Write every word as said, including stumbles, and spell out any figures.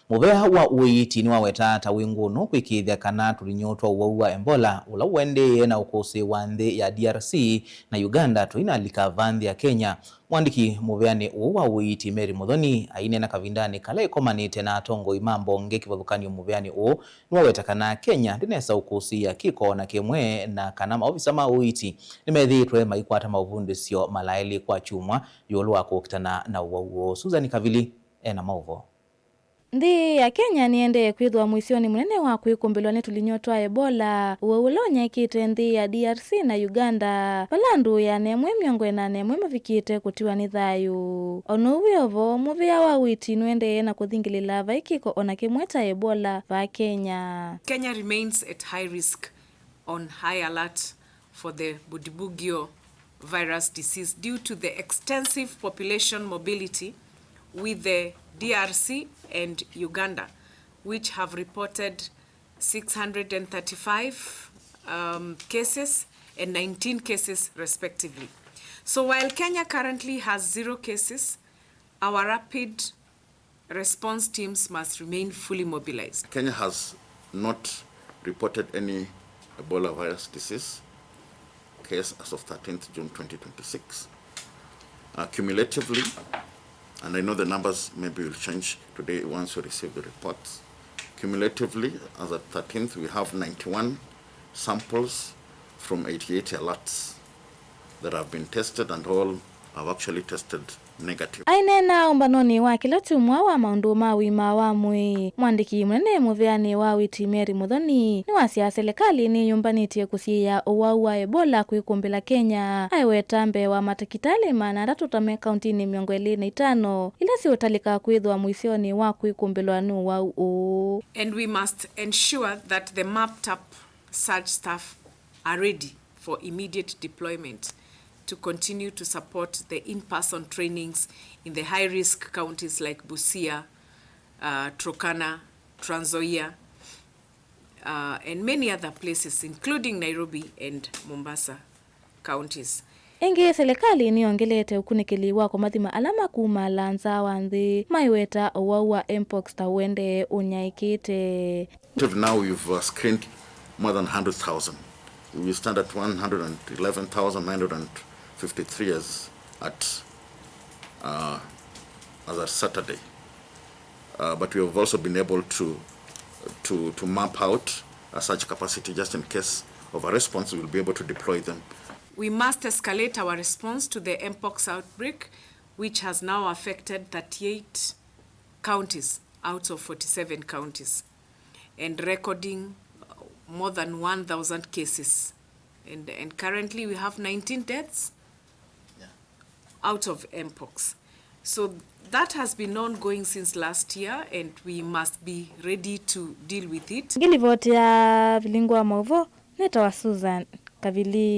Mũvea wa ũiiti nĩwawetaa ta wĩ ngũnũ kwĩkĩĩthya kana tũlinyũ twa ũwau wa Ebola, ũla ũendee na ũkũsĩ wa nthĩ ya D R C na Uganda, tũinalika vaa nthĩ ya Kenya. Mwandĩki mũveanĩ ũũ wa ũiiti Mary Muthoni aineena kavindanĩ kala ĩkomanĩte na atongoi ma mbonge kĩvathũkany'o mũveanĩ ũũ, nĩwaweta kana Kenya ndĩnesa ũkũsĩĩa kĩko o na kĩmwe, na kana maovisa ma ũiiti nĩmethĩĩtwe maikwata maũvundĩsyo malaĩlĩ kwa kyumwa ĩũlũ wa kũkitana na ũwau ũũ. Susan Kavili ena maũvoo. Nthĩ ya Kenya nĩendee kwĩthĩwa mũisyonĩ mũnene wa kwĩkũmbĩlwa nĩ tũlinyũ twa Ebola, ũwau ũla ũnyaĩĩkĩte nthĩ ya D R C na Uganda, vala andũ ĩana ĩmwe mĩongo ĩna na ĩmwe mavikĩte kũtiwa nĩ thayũ. O na ũu wĩ o vo, mũvea wa ũiiti nũendee na kũthingĩlĩla vai kĩko o na kĩmwe ta Ebola vaa Kenya. Kenya remains at high risk on high alert for the Bundibugyo virus disease due to the extensive population mobility with the D R C and Uganda, which have reported six hundred and thirty-five, um, cases and nineteen cases respectively. So while Kenya currently has zero cases, our rapid response teams must remain fully mobilized. Kenya has not reported any Ebola virus disease case as of thirteenth June twenty twenty-six. Uh, cumulatively, and I know the numbers maybe will change today once we receive the reports. Cumulatively, as at thirteenth, we have ninety-one samples from eighty-eight alerts that have been tested, and all have actually tested negative. Aineena ũmbanonĩ wa kĩla kyumwa wa maũndũ ma ũima wa mwĩĩ, mwandĩki mũnene mũveanĩ wa ũiiti Mary Muthoni nĩwasya silikalĩ nĩyũmbanĩtye kũsiĩĩa ũwau wa Ebola kwĩkũmbĩla Kenya, aiweta mbee wa matakĩtalĩ maana atatũ ta me kauntinĩ mĩongo ĩlĩ na itano ila siũtalĩka kwĩthĩwa mũisyonĩ wa kwĩkũmbĩlwa nĩ ũwau ũũ. And we must ensure that the mapped up surge staff are ready for immediate deployment to continue to support the in-person trainings in the high-risk counties like Busia, uh, Turkana, Trans Nzoia, uh, and many other places, including Nairobi and Mombasa counties. Ĩngĩ, silikalĩ nĩyongelete ũkunĩkĩli wa kũmathima ala makumaala nza wa nthĩ, maiweta ũwau wa mpox ta ũendee ũnyaĩĩkĩte. Till now, we've, uh, screened more than one hundred thousand. We stand at one hundred eleven thousand nine hundred fifty-three as at, uh, as at Saturday. Uh, but we have also been able to, to, to map out a such capacity just in case of a response, we will be able to deploy them. We must escalate our response to the mpox outbreak, which has now affected thirty-eight counties out of forty-seven counties, and recording, uh, more than one thousand cases. And, and currently we have nineteen deaths out of mpox. So that has been ongoing since last year, and we must be ready to deal with it. Ngĩlivoti ya vilingi wa maũvoo, nĩtawa Susan Kavili.